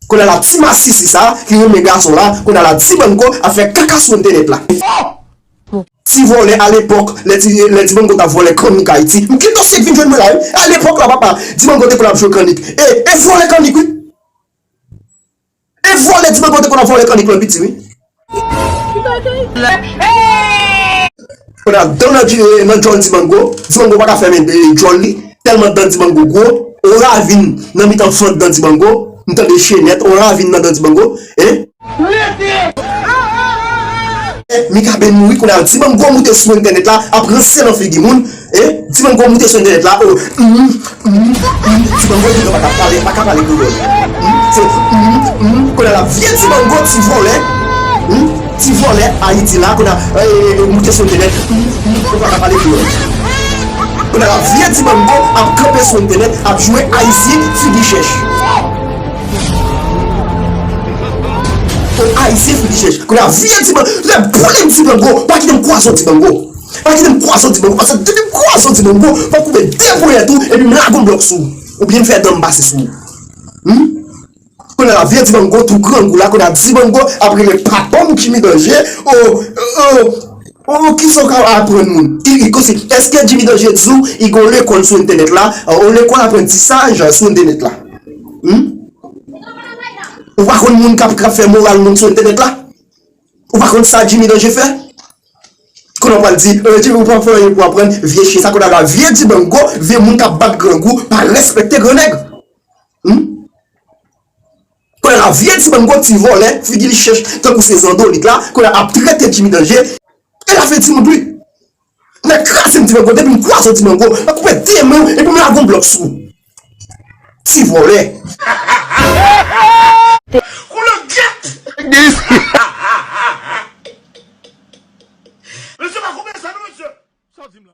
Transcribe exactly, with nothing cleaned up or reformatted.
Kounye a la, ti masisi sa a ki renmen gason la, kounye a la, Dibango ap fè kaka sou entènèt la. Ti vòlè alepòk, lè ti, lè Dibango t ap vòlè kannik Ayiti. M gen dosye k vin jwenn mwen la, wi. Alepòk la, papa, Dibango te konn ap jwe kannik. E, e vòlè kannik, wi. E vòlè Dibango te konn ap vòlè kannik lan piti, wi. Kounye a, dan nan djòl Dibango, Dibango pa ka fèmen djòl li, tèlman dan Dibango gwo, yon ravin nan mitan fant dan Dibango, m tande chenèt, yon ravin nan dan Dibango, en? Mikaben mouri, kounye a Dibango moute sou entènèt la, ap ranse nan figi moun, en? Dibango moute sou entènèt la, o, mm, mm, mm, Dibango gentan pa ka pale, pa ka pale kreyòl. Mm, se, mm, mm, kounye a la, vye Dibango, ti vòlè, mm, ti vòlè Ayiti la, kounye a, e, e, moute sou entènèt, mm, mm, ou pa ka pale kreyòl. Kounye a la, vye Dibango ap kanpe sou entènèt, ap jwe ayisyen, figi chèch. O ayisyen figi chèch. Kounye a vye Dibango, lè boulen Dibango, pa kite m kwaze w Dibango. Pa kite m kwaze w Dibango, paske depi m kwaze w Dibango, m ap koupe de ponyèt ou, epi m lage yon blòk sou ou. Oubyen m fè dan m pase sou ou. Hmm? Kounye a vye Dibango, tou grangou la, kounye a Dibango ap rele papa m Jimmy Danger, o, o, o, kisa w ka aprann moun? I, i, kòmsi, èske Jimmy Danger di w, i gen yon lekòl sou entènèt la, yon lekòl aprantisaj sou entènèt la? Hmm? Ou pa konn moun k ap, k ap fè moral moun sou entènèt la? Ou pa konn sa Jimmy Danger fè? Kounye a w pral di, e, Jimmy, ou pa fè anyen pou aprann, vye chen sa, kounye a la, vye Dibango, vye moun k ap bat grangou, pa respekte grannèg. Hmm? Kounye a la, vye Dibango, ti vòlè, figi li chèch, tankou se zandolit la, kounye a ap trete Jimmy Danger, e l ap fè timoun ri. Nèg kraze m Dibango, depi m kwaze w Dibango, m ap koupe de men w, epi m lage yon blòk sou ou. Ti vòlè. Koulè gèt. Mesye, pa koupe sa non, mesye. Sa w di m la?